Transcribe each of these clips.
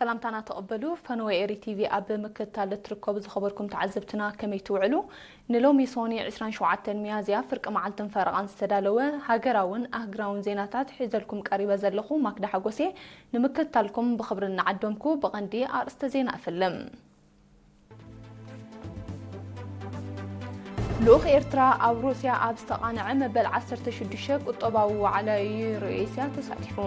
ሰላምታና ተቐበሉ። ፈነወ ኤሪ ቲቪ ኣብ ምክትታል እትርከቡ ዝኸበርኩም ተዓዘብትና ከመይ ትውዕሉ? ንሎሚ ሶኒ ዕስራን ሸውዓተን ሚያዝያ ፍርቂ መዓልትን ፈረቓን ዝተዳለወ ሃገራውን ኣህግራውን ዜናታት ሒዘልኩም ቀሪበ ዘለኹ ማክዳ ሓጎሴ። ንምክትታልኩም ብኽብሪ እናዓደምኩ ብቐንዲ ኣርእስተ ዜና እፍልም። ልኡኽ ኤርትራ ኣብ ሩስያ ኣብ ዝተቓንዐ መበል ዓሰርተ ሽዱሽተ ቁጠባዊ ዋዕላ ዩሮ ኤስያ ተሳቲፉ።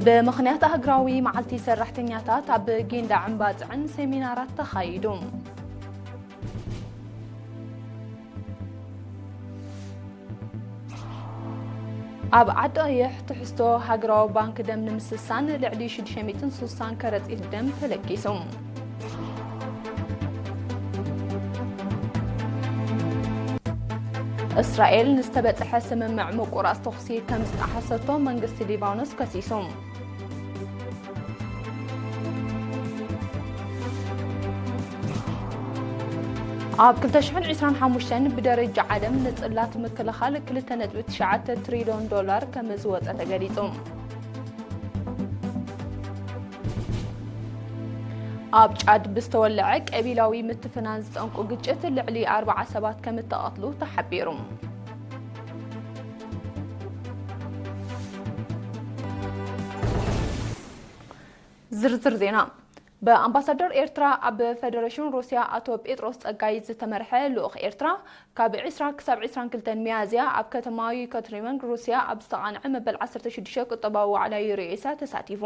ብምኽንያት ኣህግራዊ መዓልቲ ሰራሕተኛታት ኣብ ጊንዳዕን ባጽዕን ሰሚናራት ተኻይዱ። ኣብ ዓዲ ቀይሕ ትሕዝቶ ሃገራዊ ባንክ ደም ንምስሳን ልዕሊ ሽዱሽተ ሚእትን ስሳን ከረጺት ደም ተለጊሱ። እስራኤል ንዝተበጽሐ ስምምዕ ምቁራጽ ተኹሲ ከም ዝጠሓሰቶ መንግስቲ ሊባኖስ ከሲሱ። ኣብ ክልተ ሽሕን ዕስራን ሓሙሽተን ብደረጃ ዓለም ንጽላት ምክልኻል ክልተ ነጥቢ ትሽዓተ ትሪልዮን ዶላር ከም ዝወጸ ተገሊጹ። ኣብ ጫድ ብዝተወለዐ ቀቢላዊ ምትፍናን ዝጠንቁ ግጭት ልዕሊ ኣርባዓ ሰባት ከም እተቐትሉ ተሓቢሩ። ዝርዝር ዜና። ብኣምባሳደር ኤርትራ ኣብ ፈደረሽን ሩስያ ኣቶ ጴጥሮስ ጸጋይ ዝተመርሐ ልኡኽ ኤርትራ ካብ ዕስራ ክሳብ ዕስራን ክልተን ሚያዝያ ኣብ ከተማ ዩካትሪመንግ ሩስያ ኣብ ዝተቓንዐ መበል ዓሰርተ ሽዱሽተ ቁጠባዊ ዋዕላ ዩሮ ኤስያ ተሳቲፉ።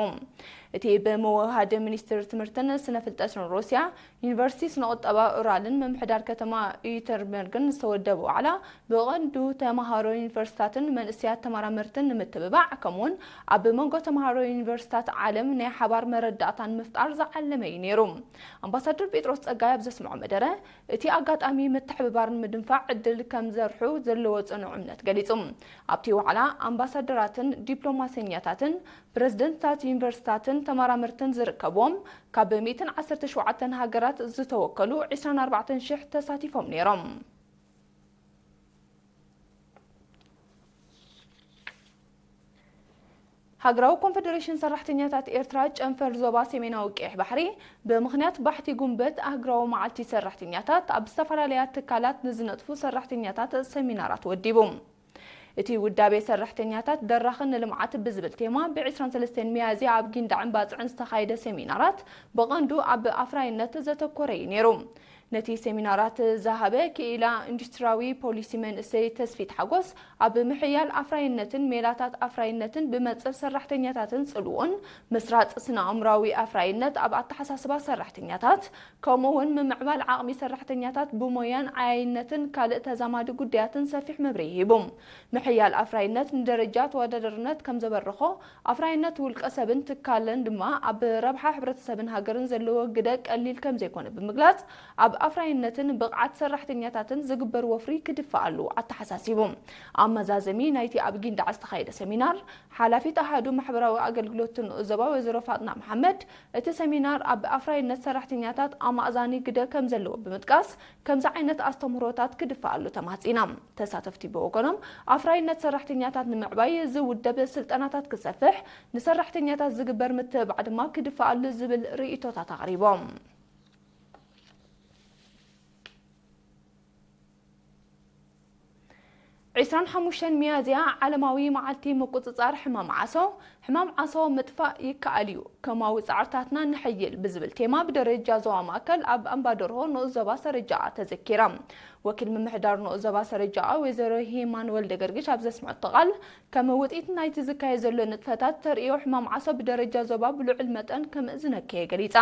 እቲ ብምውህሃድ ሚኒስትሪ ትምህርትን ስነ ፍልጠትን ሩስያ፣ ዩኒቨርሲቲ ስነ ቁጠባ ኡራልን ምምሕዳር ከተማ ዩተርበርግን ዝተወደበ ዋዕላ ብቐንዱ ተመሃሮ ዩኒቨርሲታትን መንእሰያት ተመራመርትን ንምትብባዕ፣ ከምኡውን ኣብ መንጎ ተመሃሮ ዩኒቨርሲታት ዓለም ናይ ሓባር መረዳእታን ምፍጣር ዝዓለመ እዩ ነይሩ። ኣምባሳደር ጴጥሮስ ጸጋይ ኣብ ዘስምዖ መደረ፣ እቲ ኣጋጣሚ ምትሕብባርን ምድንፋዕ ዕድል ከም ዘርሑ ዘለዎ ጽኑዕ እምነት ገሊጹ። ኣብቲ ዋዕላ ኣምባሳደራትን ዲፕሎማሰኛታትን ፕረዚደንትታት ዩኒቨርሲታትን ተመራመርትን ዝርከብዎም ካብ ሚእትን ዓሰርተ ሸውዓተን ሃገራት ዝተወከሉ ዕስራን ኣርባዕተን ሽሕ ተሳቲፎም ነይሮም። ሃገራዊ ኮንፈደሬሽን ሰራሕተኛታት ኤርትራ ጨንፈር ዞባ ሰሜናዊ ቀይሕ ባሕሪ ብምኽንያት ባሕቲ ጉንበት ኣህግራዊ መዓልቲ ሰራሕተኛታት ኣብ ዝተፈላለያ ትካላት ንዝነጥፉ ሰራሕተኛታት ሰሚናራት ወዲቡ። እቲ ውዳቤ ሰራሕተኛታት ደራኽን ንልምዓት ብዝብል ቴማ ብ ዕስራን ሰለስተን ሚያዝያ ኣብ ጊንዳዕን ባጽዕን ዝተኻየደ ሰሚናራት ብቐንዱ ኣብ ኣፍራይነት ዘተኮረ እዩ ነይሩ። ነቲ ሰሚናራት ዝሃበ ክኢላ ኢንዱስትሪያዊ ፖሊሲ መንእሰይ ተስፊት ሓጎስ፣ ኣብ ምሕያል ኣፍራይነትን ሜላታት ኣፍራይነትን ብመንጽር ሰራሕተኛታትን ጽልውኡን፣ ምስራጽ ስነ ኣእምራዊ ኣፍራይነት ኣብ ኣተሓሳስባ ሰራሕተኛታት፣ ከምኡ እውን ምምዕባል ዓቕሚ ሰራሕተኛታት ብሞያን ዓያይነትን ካልእ ተዛማዲ ጉዳያትን ሰፊሕ መብርሂ ሂቡ። ምሕያል ኣፍራይነት ንደረጃ ተወዳዳርነት ከም ዘበርኾ፣ ኣፍራይነት ውልቀ ሰብን ትካልን ድማ ኣብ ረብሓ ሕብረተሰብን ሃገርን ዘለዎ ግደ ቀሊል ከም ዘይኮነ ብምግላጽ፣ ኣብ ኣፍራይነትን ብቕዓት ሰራሕተኛታትን ዝግበር ወፍሪ ክድፋኣሉ ኣተሓሳሲቡ። ኣብ መዛዘሚ ናይቲ ኣብ ጊንዳዕ ዝተኻየደ ሰሚናር፣ ሓላፊት ኣሃዱ ማሕበራዊ ኣገልግሎት ንኡስ ዞባ ወይዘሮ ፋጥና መሓመድ፣ እቲ ሰሚናር ኣብ ኣፍራይነት ሰራሕተኛታት ኣማእዛኒ ግደ ከም ዘለዎ ብምጥቃስ፣ ከምዚ ዓይነት ኣስተምህሮታት ክድፋኣሉ ተማሕጺና። ተሳተፍቲ ብወገኖም፣ ኣፍራይነት ሰራሕተኛታት ንምዕባይ ዝውደብ ስልጠናታት ክሰፍሕ፣ ንሰራሕተኛታት ዝግበር ምትብባዕ ድማ ክድፋኣሉ ዝብል ርእይቶታት ኣቕሪቦም። ዕስራን ሓሙሽተን ሚያዝያ ዓለማዊ መዓልቲ ምቁጽጻር ሕማም ዓሶ፣ ሕማም ዓሶ ምጥፋእ ይከኣል እዩ፣ ከማዊ ጻዕርታትና ንሐይል ብዝብል ቴማ ብደረጃ ዞባ ማእከል ኣብ ኣምባደርሆ ንኡስ ዞባ ሰረጃኣ ተዘኪራ። ወኪል ምምሕዳር ንኡስ ዞባ ሰረጃኣ ወይዘሮ ሂማን ወልደ ገርግሽ ኣብ ዘስምዐቶ ቃል፣ ከም ውጽኢት ናይቲ ዝካየድ ዘሎ ንጥፈታት፣ ተርእዮ ሕማም ዓሶ ብደረጃ ዞባ ብልዑል መጠን ከም ዝነከየ ገሊጻ።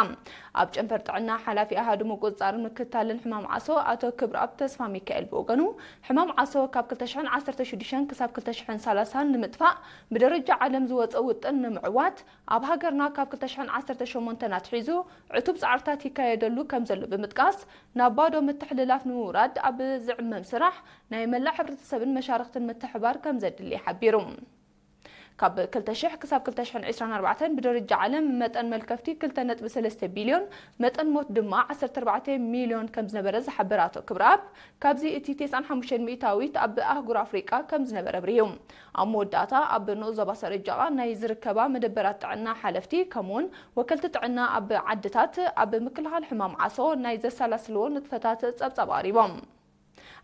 ኣብ ጨንፈር ጥዕና ሓላፊ ኣሃዱ ምቁጽጻርን ምክትታልን ሕማም ዓሶ ኣቶ ክብረኣብ ተስፋ ሚካኤል ብወገኑ፣ ሕማም ዓሶ ካብ ክልተ ሽሕን ዓሰርተ ሽዱሽተን ክሳብ ክልተ ሽሕን ሰላሳን ንምጥፋእ ብደረጃ ዓለም ዝወጸ ውጥን ንምዕዋት፣ ኣብ ሃገርና ካብ ክልተ ሽሕን ዓሰርተ ሸሞንተን ኣትሒዙ ዕቱብ ጻዕርታት ይካየደሉ ከም ዘሎ ብምጥቃስ፣ ናብ ባዶ ምትሕልላፍ ንምውራድ ኣብ ዝዕመም ስራሕ ናይ መላእ ሕብረተሰብን መሻርኽትን ምትሕባር ከም ዘድሊ ሓቢሩ። ካብ ክልተ ሽሕ ክሳብ ክልተ ሽሕን ዕስራን ኣርባዕተን ብደረጃ ዓለም መጠን መልከፍቲ ክልተ ነጥቢ ሰለስተ ቢልዮን፣ መጠን ሞት ድማ ዓሰርተ ኣርባዕተ ሚልዮን ከም ዝነበረ ዝሓበረ ኣቶ ክብረኣብ፣ ካብዚ እቲ ተስዓን ሓሙሽተን ሚእታዊት ኣብ ኣህጉር ኣፍሪቃ ከም ዝነበረ ኣብሪሁ። ኣብ መወዳእታ ኣብ ንኡስ ዞባ ሰረጃቓ ናይ ዝርከባ መደበራት ጥዕና ሓለፍቲ ከምኡውን ወከልቲ ጥዕና ኣብ ዓድታት ኣብ ምክልኻል ሕማም ዓሶ ናይ ዘሰላስልዎ ንጥፈታት ጸብጻብ ኣቕሪቦም።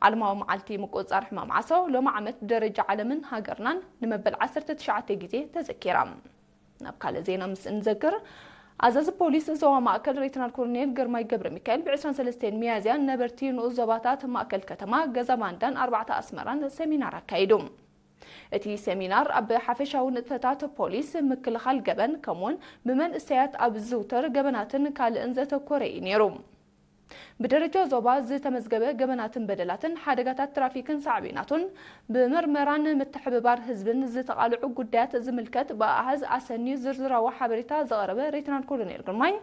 ዓለማዊ መዓልቲ ምቁጽጻር ሕማም ዓሶ ሎሚ ዓመት ብደረጃ ዓለምን ሃገርናን ንመበል ዓሰርተ ትሽዓተ ግዜ ተዘኪራ። ናብ ካልእ ዜና ምስ እንዘክር፣ ኣዛዚ ፖሊስ ዞባ ማእከል ሌተናል ኮሎኔል ግርማይ ገብረ ሚካኤል ብ ዕስራን ሰለስተን ሚያዝያ ነበርቲ ንኡስ ዞባታት ማእከል ከተማ ገዛ ባንዳን ኣርባዕተ ኣስመራን ሰሚናር ኣካይዱ። እቲ ሰሚናር ኣብ ሓፈሻዊ ንጥፈታት ፖሊስ፣ ምክልኻል ገበን ከምኡውን ብመንእሰያት ኣብ ዝዝውተር ገበናትን ካልእን ዘተኮረ እዩ ነይሩ። ብደረጃ ዞባ ዝተመዝገበ ገበናትን በደላትን ሓደጋታት ትራፊክን ሳዕቤናቱን ብመርመራን ምትሕብባር ህዝብን ዝተቓልዑ ጉዳያት ዝምልከት ብኣሃዝ ኣሰንዩ ዝርዝራዊ ሓበሬታ ዘቕረበ ሌተናል ኮሎኔል ግርማይ፣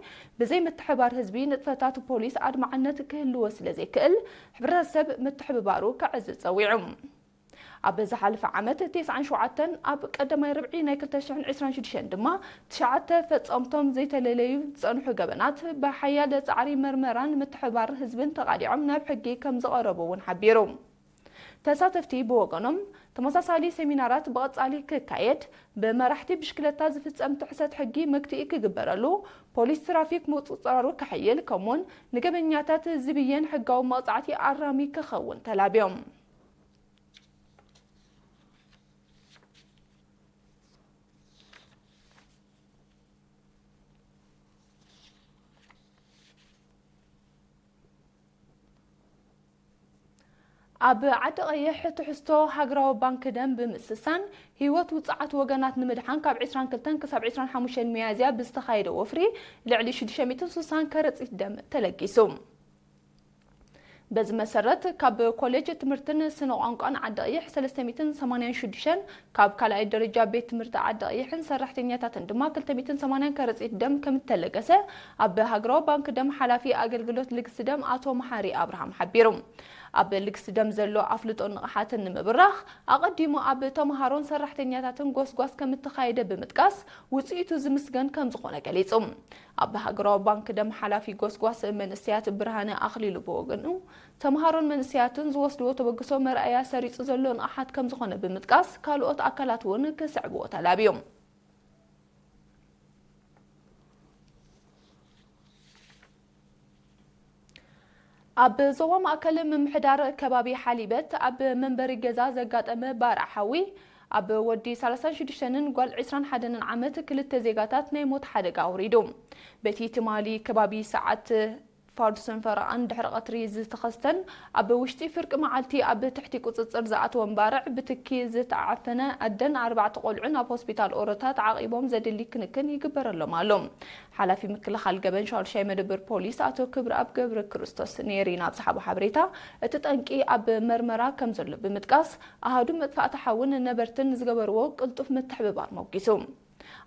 ብዘይ ምትሕብባር ህዝቢ ንጥፈታት ፖሊስ ኣድማዕነት ክህልዎ ስለ ዘይክእል ሕብረተሰብ ምትሕብባሩ ከዕዝዝ ጸዊዑ። ኣብ ዝሓለፈ ዓመት ተስዓን ሸውዓተን፣ ኣብ ቀዳማይ ርብዒ ናይ ክልተ ሽሕን ዕስራን ሽዱሽተን ድማ ትሽዓተ ፈጸምቶም ዘይተለለዩ ዝጸንሑ ገበናት ብሓያል ጻዕሪ መርመራን ምትሕብባር ህዝብን ተቓሊዖም ናብ ሕጊ ከም ዝቐረቡ እውን ሓቢሩ። ተሳተፍቲ ብወገኖም፣ ተመሳሳሊ ሰሚናራት ብቐጻሊ ክካየድ፣ ብመራሕቲ ብሽክለታ ዝፍጸም ጥሕሰት ሕጊ መግትኢ ክግበረሉ፣ ፖሊስ ትራፊክ ምቁጽጻሩ ከሕይል፣ ከምኡውን ንገበኛታት ዝብየን ሕጋዊ መቕጻዕቲ ኣራሚ ክኸውን ተላብዮም። ኣብ ዓዲ ቀይሕ ትሕዝቶ ሃገራዊ ባንክ ደም ብምስሳን ህይወት ውጽዓት ወገናት ንምድሓን ካብ ዕስራን ክልተን ክሳብ ዕስራን ሓሙሽተን ሚያዝያ ብዝተኻየደ ወፍሪ ልዕሊ ሽዱሽተ ሚእትን ስሳን ከረጺት ደም ተለጊሱ። በዚ መሰረት፣ ካብ ኮሌጅ ትምህርትን ስነ ቋንቋን ዓዲ ቀይሕ ሰለስተ ሚእትን ሰማንያን ሽዱሽተን፣ ካብ ካልኣይ ደረጃ ቤት ትምህርቲ ዓዲ ቀይሕን ሰራሕተኛታትን ድማ ክልተ ሚእትን ሰማንያን ከረጺት ደም ከም እተለገሰ፣ ኣብ ሃገራዊ ባንክ ደም ሓላፊ ኣገልግሎት ልግሲ ደም ኣቶ መሓሪ ኣብርሃም ሓቢሩ። ኣብ ልግሲ ደም ዘሎ ኣፍልጦን ንቕሓትን ንምብራኽ፣ ኣቐዲሙ ኣብ ተምሃሮን ሰራሕተኛታትን ጎስጓስ ከም እተኻየደ ብምጥቃስ፣ ውጽኢቱ ዝምስገን ከም ዝኾነ ገሊጹ። ኣብ ሃገራዊ ባንክ ደም ሓላፊ ጎስጓስ መንእሰያት ብርሃነ ኣኽሊሉ ብወገኑ፣ ተምሃሮን መንእሰያትን ዝወስድዎ ተበግሶ መርኣያ ሰሪጹ ዘሎ ንቕሓት ከም ዝኾነ ብምጥቃስ፣ ካልኦት ኣካላት እውን ክስዕብዎ ተላብዮም። ኣብ ዞባ ማእከል ምምሕዳር ከባቢ ሓሊበት ኣብ መንበሪ ገዛ ዘጋጠመ ባርዕ ሓዊ ኣብ ወዲ ሰላሳን ሽዱሽተን ን ጓል ዕስራን ሓደን ዓመት ክልተ ዜጋታት ናይ ሞት ሓደጋ ኣውሪዱ። በቲ ትማሊ ከባቢ ሰዓት ፋዱስን ፈረቓን ድሕሪ ቀትሪ ዝተኸስተን ኣብ ውሽጢ ፍርቂ መዓልቲ ኣብ ትሕቲ ቁጽጽር ዝኣተወን ባርዕ ብትኪ ዝተዓፈነ ኣደን ኣርባዕተ ቆልዑን ኣብ ሆስፒታል ኦሮታ ተዓቒቦም ዘድሊ ክንክን ይግበረሎም ኣሎ። ሓላፊ ምክልኻል ገበን ሻድሻይ መደበር ፖሊስ ኣቶ ክብረኣብ ገብረ ክርስቶስ ንኤሪና ኣብ ዝሃቦ ሓበሬታ፣ እቲ ጠንቂ ኣብ መርመራ ከም ዘሎ ብምጥቃስ፣ ኣሃዱ መጥፋእቲ ሓውን ነበርትን ዝገበርዎ ቅልጡፍ ምትሕብባር ሞጊሱ።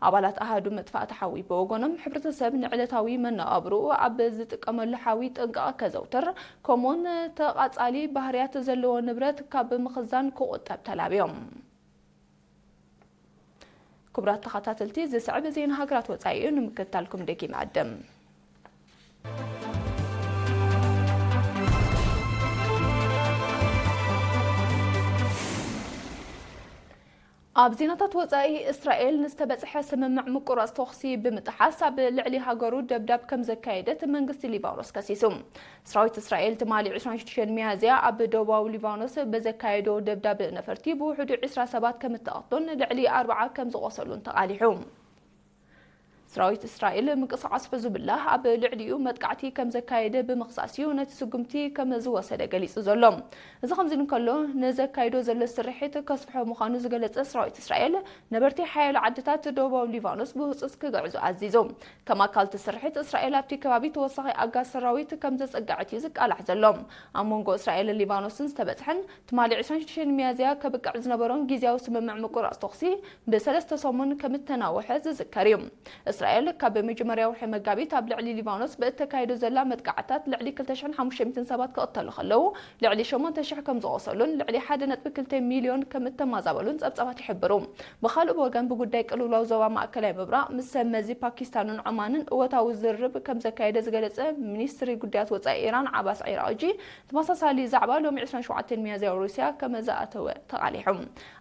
ኣባላት ኣሃዱ መጥፋእቲ ሓዊ ብወገኖም፣ ሕብረተሰብ ንዕለታዊ መነባብርኡ ኣብ ዝጥቀመሉ ሓዊ ጥንቃቐ ከዘውትር፣ ከምኡውን ተቓጻሊ ባህርያት ዘለዎ ንብረት ካብ ምኽዛን ክቑጠብ ተላብዮም። ክቡራት ተኸታተልቲ፣ ዝስዕብ ዜና ሃገራት ወጻኢ እዩ፣ ንምክትታልኩም ደጊም እዕድም። ኣብ ዜናታት ወጻኢ፣ እስራኤል ንዝተበጽሐ ስምምዕ ምቁራጽ ተኹሲ ብምጥሓስ ኣብ ልዕሊ ሃገሩ ደብዳብ ከም ዘካየደት መንግስቲ ሊባኖስ ከሲሱ። ሰራዊት እስራኤል ትማሊ ዕስራን ሽዱሽተን ሚያዝያ ኣብ ደቡባዊ ሊባኖስ በዘካየዶ ደብዳብ ነፈርቲ ብውሕዱ ዕስራ ሰባት ከም እተቐትሉን ልዕሊ ኣርብዓ ከም ዝቖሰሉን ተቓሊሑ። ሰራዊት እስራኤል ምንቅስቓስ ሕዝቡላህ ኣብ ልዕሊኡ መጥቃዕቲ ከም ዘካየደ ብምኽሳስ እዩ ነቲ ስጉምቲ ከም ዝወሰደ ገሊጹ ዘሎ። እዚ ከምዚ እንከሎ፣ ንዘካይዶ ዘሎ ስርሒት ከስፍሖ ምዃኑ ዝገለጸ ሰራዊት እስራኤል፣ ነበርቲ ሓያሎ ዓድታት ደቡባዊ ሊባኖስ ብህጹጽ ክግዕዙ ኣዚዙ። ከም ኣካል እቲ ስርሒት፣ እስራኤል ኣብቲ ከባቢ ተወሳኺ ኣጋር ሰራዊት ከም ዘጸግዐት እዩ ዝቃላሕ ዘሎ። ኣብ መንጎ እስራኤልን ሊባኖስን ዝተበጽሐን ትማሊ ዕስራን ሽዱሽተን ሚያዝያ ከብቅዕ ዝነበሮን ግዝያዊ ስምምዕ ምቁራጽ ተኹሲ ብሰለስተ ሰሙን ከም እተናውሐ ዝዝከር እዩ። እስራኤል እስራኤል ካብ መጀመርያ ወርሒ መጋቢት ኣብ ልዕሊ ሊባኖስ ብእተካየዶ ዘላ መጥቃዕታት ልዕሊ ክልተ ሽሕን ሓሙሽተ ሚእትን ሰባት ክቕተሉ ከለዉ፣ ልዕሊ ሸሞንተ ሽሕ ከም ዝቖሰሉን ልዕሊ ሓደ ነጥቢ ክልተ ሚልዮን ከም እተማዛበሉን ጸብጻባት ይሕብሩ። ብኻልእ ወገን፣ ብጉዳይ ቅልውላው ዞባ ማእከላይ ምብራቕ ምስ ሰብ መዚ ፓኪስታንን ዖማንን እወታዊ ዝርርብ ከም ዘካየደ ዝገለጸ ሚኒስትሪ ጉዳያት ወጻኢ ኢራን ዓባስ ዒራቕጂ፣ ተመሳሳሊ ዛዕባ ሎሚ ዕስራን ሸውዓተን ሚያዝያ ሩስያ ከም ዝኣተወ ተቓሊሑ።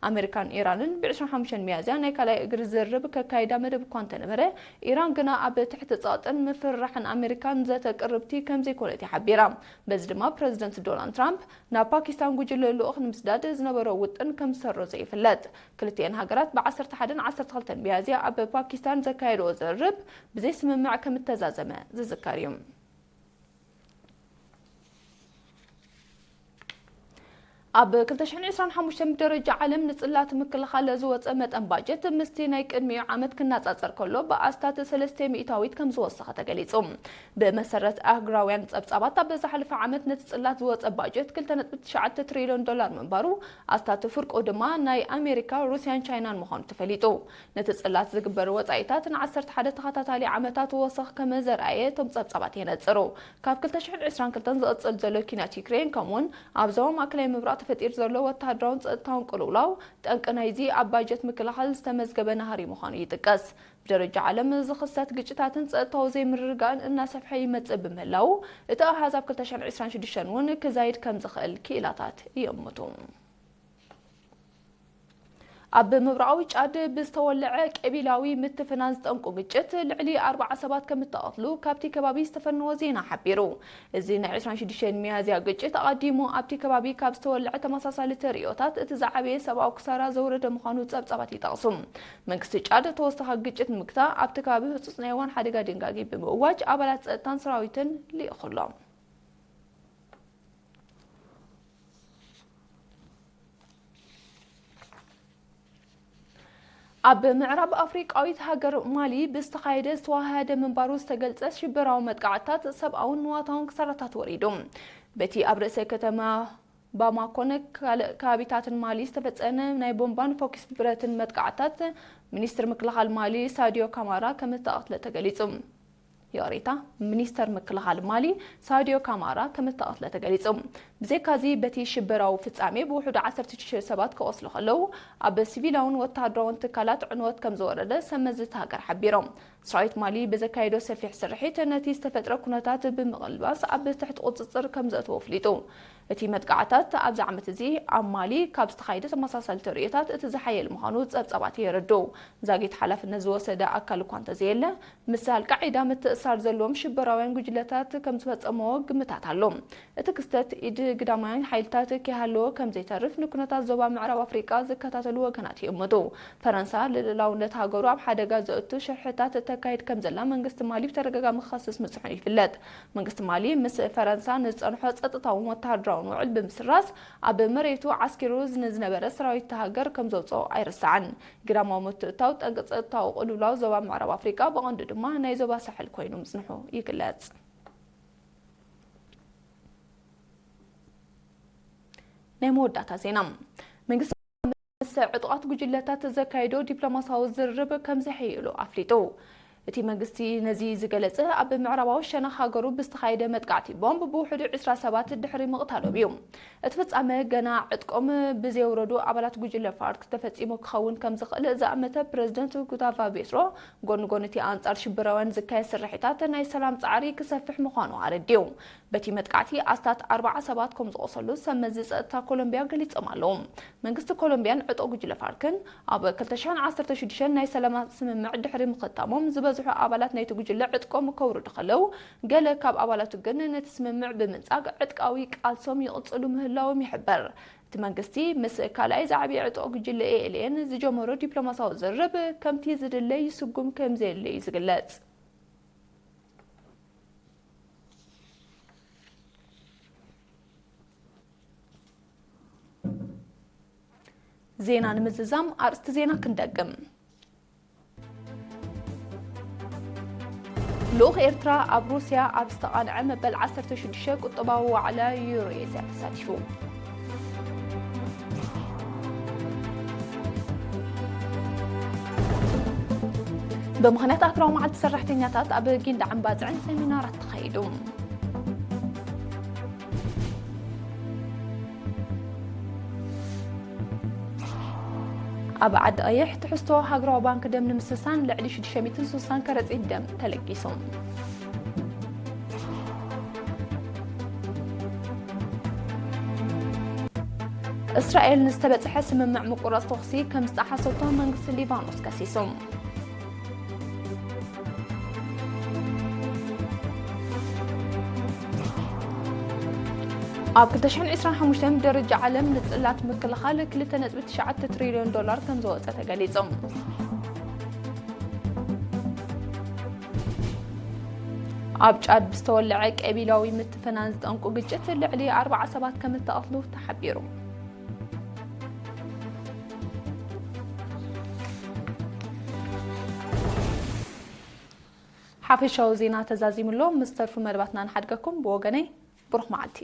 ኣመሪካን ኢራንን ብ ዕስራን ሓሙሽተን ሚያዝያ ናይ ካልኣይ እግሪ ዝርርብ ከካይዳ መደብ እኳ እንተነበረ፣ ኢራን ግና ኣብ ትሕቲ ጸቕጥን ምፍርራሕን ኣመሪካን ዘተ ቅርብቲ ከም ዘይኮነት እያ ሓቢራ። በዚ ድማ ፕረዚደንት ዶናልድ ትራምፕ ናብ ፓኪስታን ጉጅለ ልኡኽ ንምስዳድ ዝነበሮ ውጥን ከም ዝሰረዞ ይፍለጥ። ክልቲኤን ሃገራት ብ ዓሰርተ ሓደን ዓሰርተ ክልተን ሚያዝያ ኣብ ፓኪስታን ዘካየድኦ ዝርርብ ብዘይስምምዕ ከም እተዛዘመ ዝዝከር እዩ። ኣብ ክልተ ሽሕን ዕስራን ሓሙሽተን ብደረጃ ዓለም ንጽላት ምክልኻል ዝወጸ መጠን ባጀት ምስቲ ናይ ቅድሚኡ ዓመት ክነጻጸር ከሎ ብኣስታት ሰለስተ ሚእታዊት ከም ዝወሰኸ ተገሊጹ። ብመሰረት ኣህጉራውያን ጸብጻባት፣ ኣብ ዝሓለፈ ዓመት ነቲ ጽላት ዝወጸ ባጀት ክልተ ነጥቢ ትሽዓተ ትሪልዮን ዶላር ምንባሩ፣ ኣስታት ፍርቁ ድማ ናይ ኣሜሪካ፣ ሩስያን ቻይናን ምዃኑ ተፈሊጡ። ነቲ ጽላት ዝግበር ወጻኢታት ንዓሰርተ ሓደ ተኸታታሊ ዓመታት ወሰኽ ከም ዘርኣየ እቶም ጸብጻባት የነጽሩ። ካብ ክልተ ሽሕን ዕስራን ክልተን ዝቕጽል ዘሎ ኲናት ዩክሬን፣ ከምኡውን ኣብ ዞባ ማእከላይ ምብራቕ ተፈጢሩ ዘሎ ወተሃደራውን ጸጥታውን ቅልውላው፣ ጠንቂ ናይዚ ኣብ ባጀት ምክልኻል ዝተመዝገበ ናህሪ ምዃኑ ይጥቀስ። ብደረጃ ዓለም ዝኽሰት ግጭታትን ጸጥታዊ ዘይምርግጋእን እናሰፍሐ ይመጽእ ብምህላዉ፣ እቲ ኣሃዝ ኣብ ክልተ ሽሕን ዕስራን ሽዱሽተን እውን ክዛይድ ከም ዝኽእል ክኢላታት ይእምቱ። ኣብ ምብራቓዊ ጫድ ብዝተወልዐ ቀቢላዊ ምትፍናን ዝጠንቁ ግጭት ልዕሊ ኣርባዓ ሰባት ከም እተቐትሉ ካብቲ ከባቢ ዝተፈነወ ዜና ሓቢሩ። እዚ ናይ ዕስራን ሽዱሽተን ሚያዝያ ግጭት ኣቐዲሙ ኣብቲ ከባቢ ካብ ዝተወልዐ ተመሳሳሊ ተርእዮታት እቲ ዝዓበየ ሰብኣዊ ክሳራ ዘውረደ ምዃኑ ጸብጻባት ይጠቕሱ። መንግስቲ ጫድ ተወሳኺ ግጭት ንምግታእ ኣብቲ ከባቢ ህጹጽ ናይ እዋን ሓደጋ ድንጋጌ ብምእዋጅ ኣባላት ጸጥታን ሰራዊትን ልኢኹ ኣሎ። ኣብ ምዕራብ ኣፍሪቃዊት ሃገር ማሊ ብዝተኻየደ ዝተዋሃደ ምንባሩ ዝተገልጸ ሽበራዊ መጥቃዕትታት ሰብኣውን ንዋታውን ክሳራታት ወሪዱ። በቲ ኣብ ርእሰ ከተማ ባማኮን ካልእ ከባቢታትን ማሊ ዝተፈጸመ ናይ ቦምባን ፎኪስ ብረትን መጥቃዕትታት፣ ሚኒስትር ምክልኻል ማሊ ሳዲዮ ካማራ ከም እተቐትለ ተገሊጹ። ይቕሬታ፣ ሚኒስተር ምክልኻል ማሊ ሳውዲዮ ካማራ ከም እተቐትለ ተገሊጹ። ብዘይካዚ፣ በቲ ሽበራዊ ፍጻሜ ብውሕዱ ዓሰርተ ሽዱሽተ ሰባት ክቖስሉ ከለዉ፣ ኣብ ሲቪላውን ወተሃደራውን ትካላት ዕንወት ከም ዝወረደ ሰብ መዚ እታ ሃገር ሓቢሮም። ሰራዊት ማሊ ብዘካየዶ ሰፊሕ ስርሒት፣ ነቲ ዝተፈጥረ ኩነታት ብምቕልባስ ኣብ ትሕቲ ቁጽጽር ከም ዘእተዎ ኣፍሊጡ። እቲ መጥቃዕታት ኣብዚ ዓመት እዚ ኣብ ማሊ ካብ ዝተኻየደ ተመሳሳሊ ተርእዮታት እቲ ዝሓየለ ምዃኑ ጸብጻባት የረድኡ። ዛጊት ሓላፍነት ዝወሰደ ኣካል እኳ እንተዘየለ፣ ምስ ኣልቃዒዳ ምትእስሳር ዘለዎም ሽበራውያን ጉጅለታት ከም ዝፈጸምዎ ግምታት ኣሎ። እቲ ክስተት ኢድ ግዳማውያን ሓይልታት ከይሃለዎ ከም ዘይተርፍ ንኩነታት ዞባ ምዕራብ ኣፍሪቃ ዝከታተሉ ወገናት ይእምቱ። ፈረንሳ ልኡላውነት ሃገሩ ኣብ ሓደጋ ዘእቱ ሽርሕታት ተካይድ ከም ዘላ መንግስቲ ማሊ ብተደጋጋሚ ክኸስስ ምጽንሑ ይፍለጥ። መንግስቲ ማሊ ምስ ፈረንሳ ንዝጸንሖ ጸጥታውን ወተሃደራውን ውዕል ብምስራዝ፣ ኣብ መሬቱ ዓስኪሩ ንዝነበረ ሰራዊት እታ ሃገር ከም ዘውጽኦ ኣይርሳዕን። ግዳማዊ ምትእትታው ጠንቂ ጸጥታዊ ቅልውላው ዞባ ምዕራብ ኣፍሪቃ፣ ብቐንዱ ድማ ናይ ዞባ ሳሕል ኮይኑ ምጽንሑ ይግለጽ። ናይ መወዳእታ ዜና። መንግስቲ ምስ ዕጡቓት ጉጅለታት ዘካየዶ ዲፕሎማሲያዊ ዝርርብ ከም ዘሐየሉ ኣፍሊጡ። እቲ መንግስቲ ነዚ ዝገለጸ፣ ኣብ ምዕራባዊ ሸነኽ ሃገሩ ብዝተኻየደ መጥቃዕቲ ቦምብ ብውሕዱ ዕስራ ሰባት ድሕሪ ምቕታሎም እዩ። እቲ ፍጻመ ገና ዕጥቆም ብዘየውረዱ ኣባላት ጉጅለ ፋርክ ተፈጺሙ ክኸውን ከም ዝኽእል ዝኣመተ ፕረዚደንት ጉስታቮ ፔትሮ፣ ጎኒ ጎኒ እቲ ኣንጻር ሽበራውያን ዝካየድ ስርሒታት፣ ናይ ሰላም ጻዕሪ ክሰፍሕ ምዃኑ ኣረዲኡ። በቲ መጥቃዕቲ ኣስታት ኣርባዓ ሰባት ከም ዝቖሰሉ ሰብ መዚ ጸጥታ ኮሎምብያ ገሊጾም ኣለዉ። መንግስቲ ኮሎምብያን ዕጡቕ ጉጅለ ፋርክን ኣብ ክልተ ሽሕን ዓሰርተ ሽዱሽተን ናይ ሰላም ስምምዕ ድሕሪ ምኽታሞም፣ ዝበዝሑ ኣባላት ናይቲ ጉጅለ ዕጥቆም ከውርዱ ከለዉ፣ ገለ ካብ ኣባላቱ ግን ነቲ ስምምዕ ብምንጻግ ዕጥቃዊ ቃልሶም ይቕጽሉ ምህላዎም ይሕበር። እቲ መንግስቲ ምስ ካልኣይ ዝዓበየ ዕጡቕ ጉጅለ ኤ ኤል ኤን ዝጀመሮ ዲፕሎማሲያዊ ዝርርብ ከምቲ ዝድለ ይስጉም ከም ዘየለ እዩ ዝግለጽ። ዜና ንምዝዛም ኣርእስቲ ዜና ክንደግም። ልኡኽ ኤርትራ ኣብ ሩስያ ኣብ ዝተቓልዐ መበል ዓሰርተ ሽዱሽተ ቁጠባዊ ዋዕላ ዩሮ ኤስያ ተሳቲፉ። ብምኽንያት ኣህጉራዊ መዓልቲ ሰራሕተኛታት ኣብ ጊንዳዕን ባጽዕን ሰሚናራት ተኻይዱ። ኣብ ዓዲ ቀይሕ ትሕዝቶ ሃገራዊ ባንክ ደም ንምስሳን ልዕሊ ሽዱሽተ ሚእትን ስሳን ከረጺት ደም ተለጊሱ። እስራኤል ንዝተበጽሐ ስምምዕ ምቁራጽ ተኹሲ ከም ዝጠሓሰቶ መንግስቲ ሊባኖስ ከሲሱ። ኣብ ክልተ ሽሕን ዕስራን ሓሙሽተን ብደረጃ ዓለም ንጽላት ምክልኻል ክልተ ነጥቢ ትሽዓተ ትሪልዮን ዶላር ከም ዝወጸ ተገሊጹ። ኣብ ጫድ ብዝተወለዐ ቀቢላዊ ምትፍናን ዝጠንቁ ግጭት ልዕሊ ኣርባዓ ሰባት ከም እተቐትሉ ተሓቢሩ። ሓፈሻዊ ዜና ተዛዚሙ ኣሎ። ምስ ተርፉ መደባትና ንሓድገኩም። ብወገነይ ብሩኽ መዓልቲ።